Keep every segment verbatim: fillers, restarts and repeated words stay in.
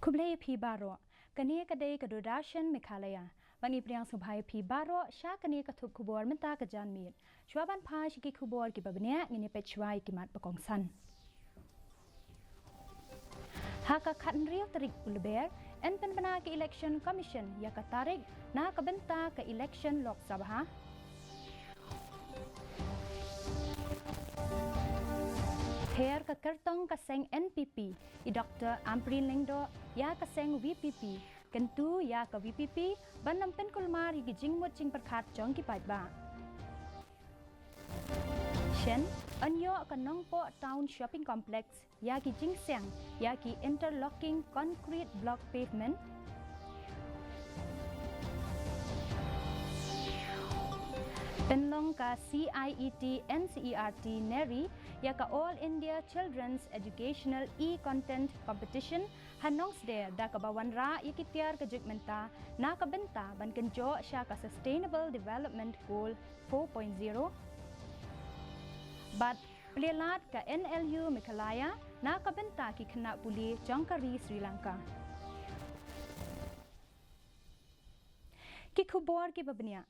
Khublei ïa phi baroh. Kane ka dei ka Doordarshan Meghalaya. Bad ngi pdiang sngewbha ïa phi baroh sha kane ka thup khubor mynta ka janmiet. Shuwa ban phai sha ki khubor kiba bniah, ngin ïa peit shuwa ïa ki mat ba kongsan. Ha ka khathynriew tarik u Lber, yn pynbna ka Election Commission ïa ka tarik na ka bynta ka election Lok Sabha. Ther ka kyrtong ka seng N P P, i Doktor Ampareen Lyngdoh ïa ka seng V P P, kyntu ïa ka V P P ban ym pynkulmar ïa ki jingmut jingpyrkhat jong ki paidbah. Shen, yn ïoh ka Nongpoh Town Shopping Complex ïa ki jingsiang ïa ki interlocking concrete block pavement. Pynlong ka C I E T N C E R T NERI ïa ka All India Children's Educational E-Content Competition ha Nongsder da kaba wanrah ïa ki tiar ka juk mynta na ka bynta ban kynjoh sha ka Sustainable Development Goal four point zero. Bad plie lad ka N L U Meghalaya na ka bynta ki khynnah pule jong ka ri Sri Lanka. Ki khubor kiba bniah.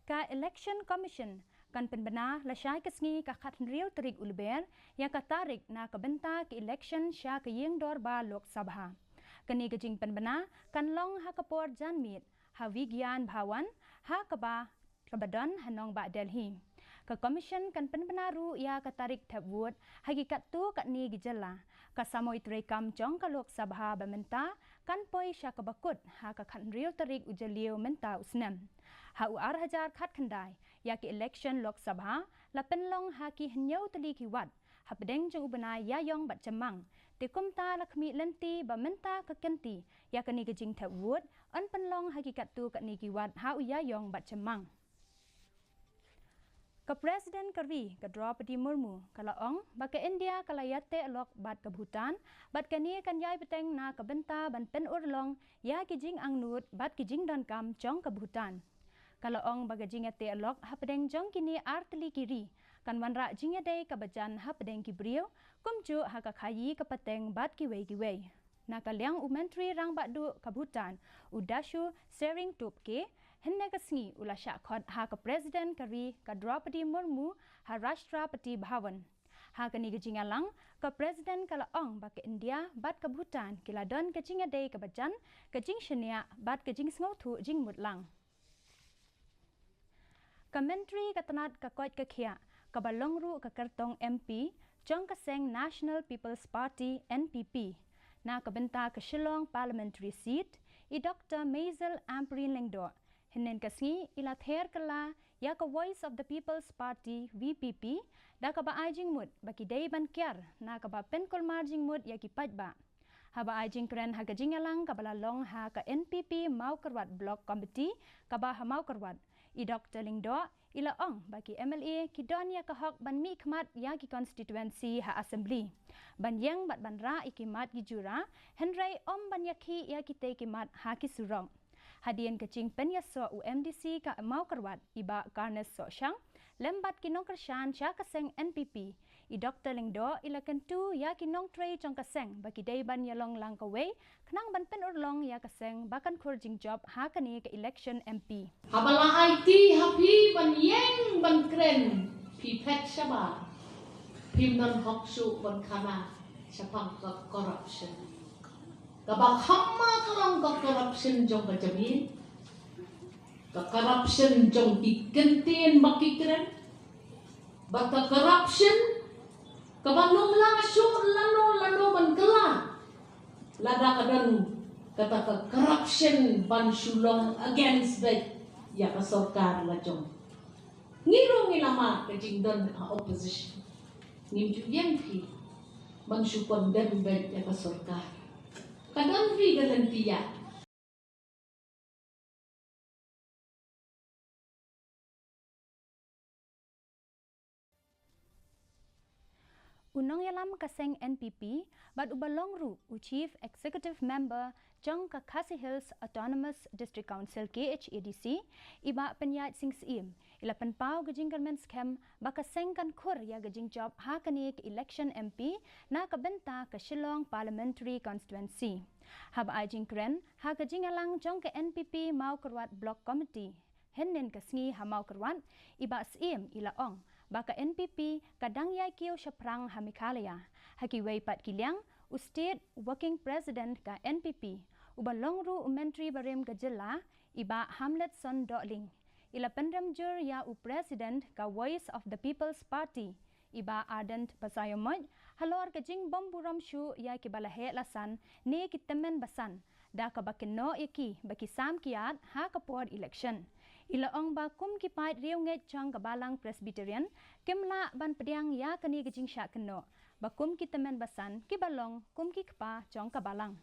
Ka Election Commission kan pynbna lashai ka sngi ka khathynriew tarik u Lber ïa ka tarik na ka bynta ka election sha ka ïing dorbar Lok Sabha. Kane ka jingpynbna kan long ha ka por janmiet ha Vigyan Bhawan, ha kaba kaba don ha nongbah Delhi. Ka Commission kan pynbna ruh ïa ka tarik thep vote ha ki katto katne ki jylla. Ka samoi treikam jong ka Lok Sabha ba mynta kan poi sha kaba kut ha ka khathynriew tarik u Jylliew mynta u snem. Ha u ar hajar khatkhyndai, ïa ki election Lok Sabha la pynlong ha ki hynñiew tylli ki ward hapdeng jong u bnai Ïaïong bad Chemmang. Te kumta la khmih lynti ba mynta ka kynti ïa kane ka jingthep vote yn pynlong ha ki katto katne ki ward ha u Ïaïong bad Chemmang. Ka President ka ri, ka Droupadi Murmu, ka la ong ba ka India ka la ïateh lok bad ka Bhutan, bad kane kan ïai bteng na ka bynta ban pynurlong ïa ki jingangnud bad ki jingdonkam jong ka Bhutan. Ka la ong ba ka jingïateh lok hapdeng jong kine ar tylli ki ri kan wanrah jingïadei kaba jan hapdeng ki briew, kumjuh ha ka khaïi ka pateng bad kiwei kiwei. Na ka liang u Myntri Rangbah Duh ka Bhutan, u Dasho Tshering Tobgay, hynne ka sngi u la shah khot ha ka President ka ri, ka Droupadi Murmu, ha Rashtrapati Bhavan. Ha kane ka jingïalang, ka President ka la ong ba ka India bad ka Bhutan ki la don ka jingïadei kaba jan, ka jingshaniah bad ka jingsngewthuh jingmut lang. Ka Myntri ka tnat ka koit ka khiah, kaba long ruh ka kyrtong M P jong ka seng National People's Party, N P P, na ka bynta ka Shillong Parliamentary Seat, i Doktor Maisel Ampareen Lyngdoh, hynne ka sngi i la ther kylla ïa ka Voice of the People's Party, V P P, da kaba ai jingmut ba ki dei ban kiar na kaba pynkulmar jingmut ïa ki paidbah. Haba ai jingkren ha ka jingïalang kaba la long ha ka N P P Mawkyrwat Block Committee kaba ha Mawkyrwat, i Doktor Lyngdoh i la ong ba ki M L A ki don ïa ka hok ban mihkhmat ïa ki constituency ha Assembly, ban ïeng bad ban rah ïa ki mat ki jura, hynrei ym ban ïakhih ïa kitei ki mat ha ki surok. Hadien ka jingpynïasoh u M D C ka Mawkyrwat, i Bah Carnes Sohshang, lem bad ki nongkyrshan sha ka seng N P P, i Doktor Lyngdoh i la kyntu ïa ki nongtrei jong ka seng ba ki dei ban ïalong lang kawei khnang ban pynurlong ïa ka seng ba kan khur jingjop ha kane ka election M P. Haba la aiti ha phi ban ïeng ban kren, phi phet shabar, phim don hok shuh ban khana shaphang ka corruption. Kaba kham ma ka long ka corruption jong ka jabieng, ka corruption jong ki kyntien ba ki kren, bad ka corruption kaba ym lah shuh lano lano ban kylla. Lada ka don kata ka corruption ban shu long against beit ïa ka sorkar la jong. Ngi ruh ngi la mad ka jingdon ha opposition. Ngim ju ïeng phi ban shu condemn beit ïa ka sorkar. Ka don phi ka lynti ïa. U nongïalam ka seng N P P bad uba long ruh u Chief Executive Member jong ka Khasi Hills Autonomous District Council, K H A D C, i Bah Pynïaid Sing Syiem, i la pynpaw ka jingkyrmen skhem ba ka seng kan khur ïa ka jingjop ha kane ka election M P na ka bynta ka Shillong Parliamentary Constituency. Haba ai jingkren ha ka jingïalang jong ka N P P Mawkyrwat Block Committee hynnin ka sngi ha Mawkyrwat, i Bah Syiem i la ong ba ka N P P ka dang ïai kiew shaphrang ha Meghalaya. Ha kiwei pat ki liang, u State Working President ka N P P, uba long ruh u Myntri barim ka jylla, i Bah Hamletson Dohling, i la pynrem jur ïa u President ka Voice of the People's Party, i Bah Ardent Basaiawmoit, halor ka jingbym burom shuh ïa kiba la heh la san ne ki tymmen basan, da kaba kynnoh ïa ki ba ki sam ki ïaid ha ka por election. I la ong ba kum ki paid riewngeit jong ka Balang Presbyterian, kim lah ban pdiang ïa kane ka jingshah kynnoh ba kum ki tymmen basan kiba long kum ki kpa jong ka Balang.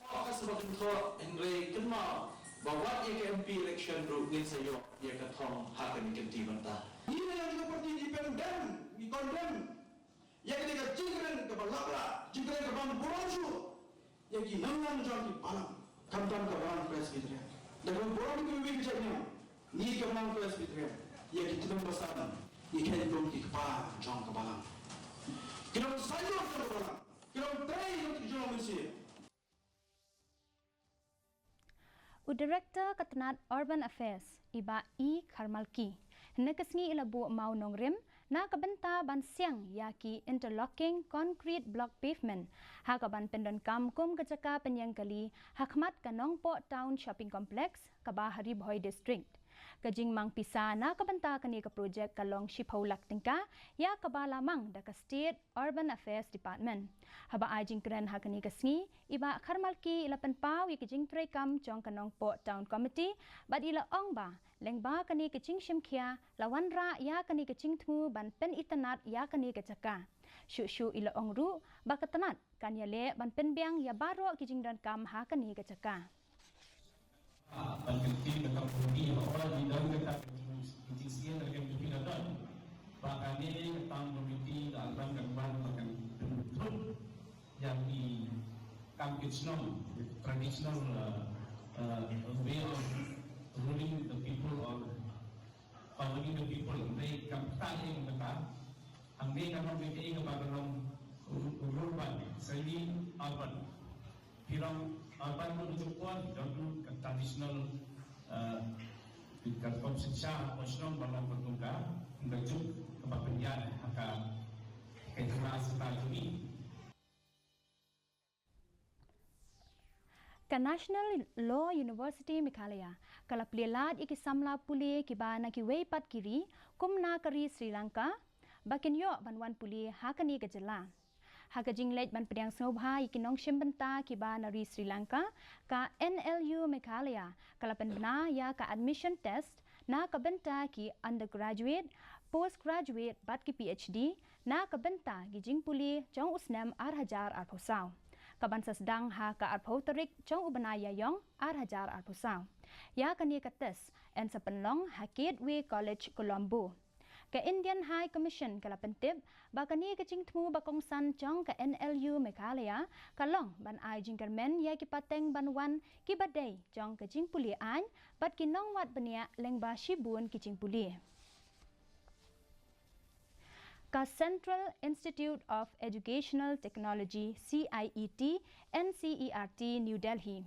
Ka sngewbha kynthoh, hynrei kynmaw ba wat ïa ka M P election ruh ngin sa ïoh ïa ka thong ha kane ka kynti mynta. Ngi na ka party independent ngi condemn ïa kane ka jingkren kaba lap lap, jingkren kaba burom shuh ïa ki nongïalam jong ki Balang, khamtam ka Balang Presbyterian. Da kaba burom ïa kiwei ki jait niam, ngi ka Balang Presbyterian, ïa ki tymmen basan ngi kheiñ kum ki kpa jong ka Balang. Ki nongshah ïoh jong ka Balang. Ki long trei ïa ki jong mynsiem. U Director ka tnat Urban Affairs, i Bah E Kharmalki, hynne ka sngi i la buh mawnongrim na ka bynta ban siang ïa ki interlocking concrete block pavement ha kaban pyndonkam kum ka jaka pynïeng kali ha khmat ka Nongpoh Town Shopping Complex kaba ha Ri Bhoi District. Ka jingmang pisa na ka bynta kane ka projek ka long shiphew lak tyngka, ïa kaba la mang da ka State Urban Affairs Department. Haba ai jingkren ha kane ka sngi, i Bah Kharmalki i la pynpaw ïa ka jingtreikam jong ka Nongpoh Town Committee bad i la ong ba lyngba kane ka jingshimkhia la wanrah ïa kane ka jingthmu ban pynitynnad ïa kane ka jaka. Shuh shuh i la ong ruh ba ka tnat kan ïaleh ban pynbiang ïa baroh ki jingdonkam ha kane ka jaka. Ah, ban kynti ka tang committee, ba ora di don ka tang committee sien ka committee ka don. Ba kane ka tang committee ka akan ka ban ba kan pynthut ïa ki kam ki chnong, traditional, uh, uh, way of ruling the people or governing the people. They kam ta ing ka ta. Ang dei ka long dei ka ba ka long urban, semi urban. Phi long urban mo jong kwah, jong tu ka traditional, eh, ka kop sensa ko shnong ba long ka tungka, ka juk ka ba pynjah ha ka ka jula seta juni. Ka National Law University Meghalaya ka la plie lad ïa ki samla pule kiba na kiwei pat ki ri kum na ka ri Sri Lanka ba kin ïoh ban wan pule ha kane ka jylla. Ha ka jingleit ban pdiang sngewbha ïa ki nongshim bynta kiba na ri Sri Lanka, ka N L U Meghalaya ka la pynbna ïa ka admission test na ka bynta ki undergraduate, postgraduate bad ki P H D na ka bynta ki jingpule jong u snem ar hajar arphew saw, ka ban sa sdang ha ka arphew tarik jong u bnai Ïaïong ar hajar arphew saw. Ïa kane ka test yn sa pynlong ha Gateway College Colombo. Ka Indian High Commission ka la pyntip ba kane ka jingthmu ba kongsan jong ka N L U Meghalaya ka long ban ai jingkyrmen ïa ki pateng ban wan kiba dei jong ka jingpule aiñ bad ki nongwad bniah lyngba shibun ki jingpule. Ka Central Institute of Educational Technology, C I E T, N C E R T, New Delhi,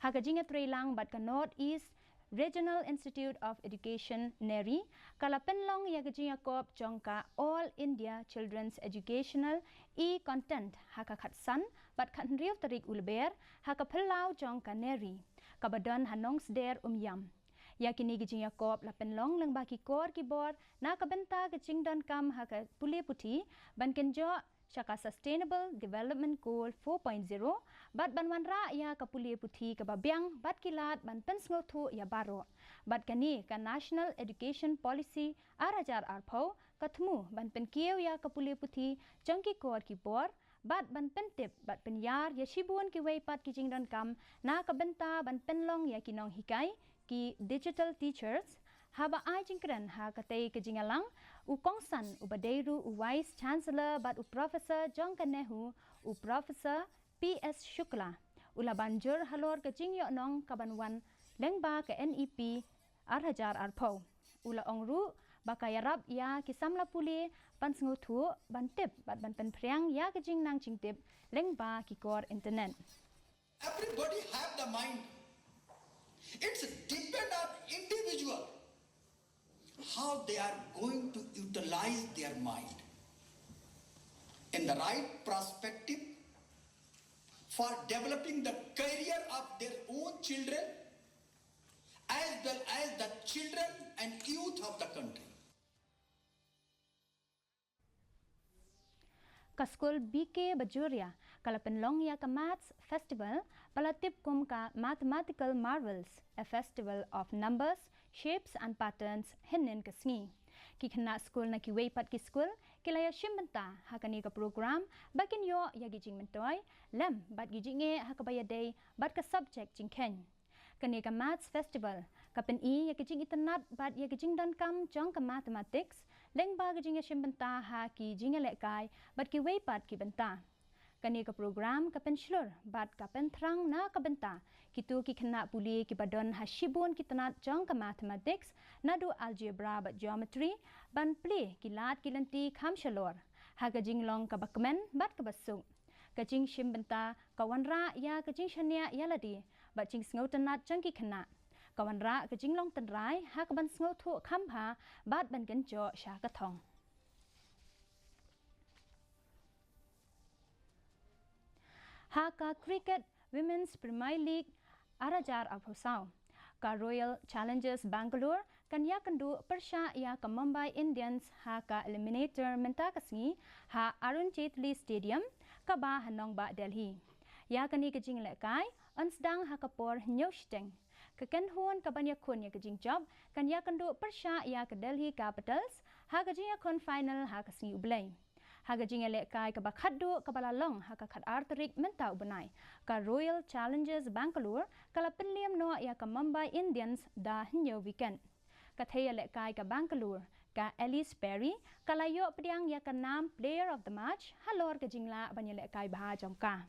ha ka jingïatreilang bad ka North East Regional Institute of Education, NERI, ka la pynlong ïa ka jingïakop jong ka All India Children's Educational E-Content ha ka khatsan bad khathynriew tarik u Lber ha ka phyllaw jong ka NERI, kaba don ha Nongsder Umiam. Ïa kine ki jingïakop la pynlong lyngba ki kor ki bor na ka bynta ka jingdonkam ha ka pule puthi ban kynjoh sha ka Sustainable Development Goal four point zero bad ban wanrah ïa ka pule puthi kaba biang bad ki lad ban pynsngewthuh ïa baroh. Bad kane ka National Education Policy ar hajar arphew ka thmu ban pynkiew ïa ka pule puthi jong ki kor ki bor bad ban pyntip bad pynïar ïa shibun kiwei pat ki jingdonkam na ka bynta ban pynlong ïa ki nonghikai, ki digital teachers. Haba ai jingkren ha katei ka jingïalang, U kongsan uba dei ruh u Vice Chancellor bad u Professor jong ka NEHU, u Professor P S Shukla, u la ban jur halor ka jingïohnong ka ban wan lyngba ka N E P ar hajar arphew. U la ong ruh ba ka ïarap ïa ki samla pule ban sngewthuh, ban tip bad ban pynphriang ïa ka jingnang jingtip lyngba ki kor internet. Everybody have the mind. It's depend on individual how they are going to utilize their mind in the right perspective for developing the career of their own children as well as the children and youth of the country. Ka skul B K Bajoria ka la pynlong ïa ka Maths Festival ba la tip kum ka Mathematical Marvels, a Festival of Numbers, Shapes and Patterns hynnin ka sngi. Ki khynnah skul na kiwei pat ki skul ki la ïashim bynta ha kane ka program ba kin ïoh ïa ki jingmyntoi lem bad ki jingeh ha kaba ïadei bad ka subject jingkheiñ. Kane ka Maths Festival ka pyni ïa ka jingitynnad bad ïa ka jingdonkam jong ka mathematics lyngba ka jingïashim bynta ha ki jingïalehkai bad kiwei pat ki bynta. Kane ka program ka pynshlur bad ka pynthrang na ka bynta kito ki khynnah pule kiba don ha shibun ki tnat jong ka mathematics, naduh algebra bad geometry, ban plie ki lad ki lynti kham shalor ha ka jinglong kaba kmen bad kaba suk. Ka jingshim bynta ka wanrah ïa ka jingshaniah ïa lade bad jingsngewtynnat jong ki khynnah. Ka wanrah ka jinglong tynrai ha ka ban sngewthuh kham bha bad ban kynjoh sha ka thong. Ha ka Cricket Women's Premier League ar hajar arphew saw, ka Royal Challengers Bangalore kan ïakynduh pyrshah ïa ka Mumbai Indians ha ka eliminator mynta ka sngi ha Arun Jaitley Stadium kaba ha nongbah Delhi. Ïa kane ka jinglehkai yn sdang ha ka por hynñiew shiteng. Ka kynhun kaban ïakhun ïa ka jingjop kan ïakynduh pyrshah ïa ka Delhi Capitals ha ka jingïakhun final ha ka sngi U Blei. Ha ka jingïalehkai kaba khatduh kaba la long ha ka khatar tarik mynta u bnai, ka Royal Challengers Bangalore ka la pynliem noh ïa ka Mumbai Indians da hynñiew wicket. Ka thei ïalehkai ka Bangalore, ka Ellyse Perry, ka la ïoh pdiang ïa ka nam Player of the Match halor ka jinglah ban ïalehkai bha jong ka.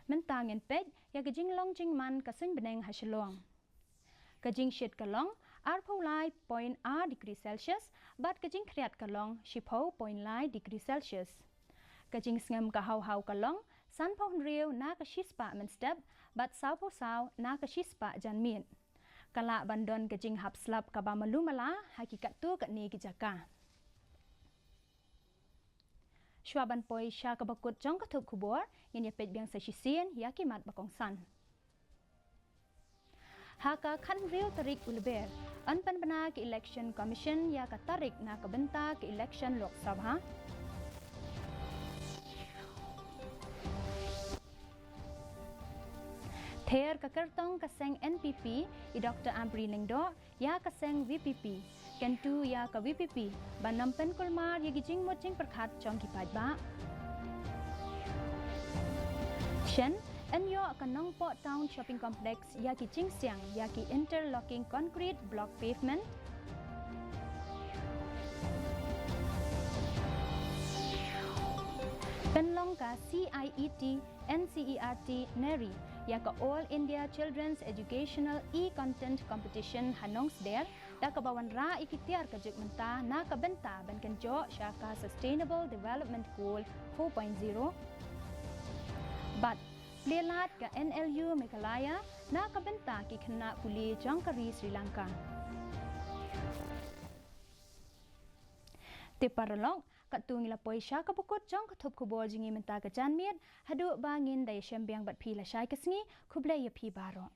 Mynta ngin peit ïa ka jinglong jingman ka suiñ bneng ha Shillong. Ka jingshit ka long arphew lai point ar degree Celsius bad ka jingkhriat ka long shiphew point lai degree Celsius. Ka jingsngem ka haw haw ka long sanphew hynriew na ka shispah mynstep bad sawphew saw na ka shispah janmiet. Ka lah ban don ka jinghap slap kaba malu mala ha ki katto katne ki jaka. Shuwa ban poi sha kaba kut jong ka thup khubor, ngin ïa peit biang sa shisien ïa ki mat ba kongsan. Ha ka khathynriew tarik u Lber, yn pynbna ka Election Commission ïa ka tarik na ka bynta ka election Lok Sabha. Ther ka kyrtong ka seng N P P, i Doktor Ampareen Lyngdoh, ïa ka seng V P P. Kyntu ïa ka V P P ban ym pynkulmar ïa ki jingmut jingpyrkhat jong ki paidbah. Shen, yn ïoh ka Nongpoh Town Shopping Complex ïa ki jingsiang ïa ki interlocking concrete block pavement. Pynlong ka C I E T N C E R T NERI ïa ka All India Children's Educational E-Content Competition ha Nongsder, da kaba wanrah ïa ki tiar ka juk mynta na ka bynta ban kynjoh sha ka Sustainable Development Goal four point zero. Bad plie lad ka N L U Meghalaya na ka bynta ki khynnah pule jong ka ri Sri Lanka. Te paralok, katto ngi la poi sha kaba kut jong ka thup khubor jong ngi mynta ka janmiet, haduh ba ngin da ïashem biang bad phi lashai ka sngi, khublei ïa phi baroh.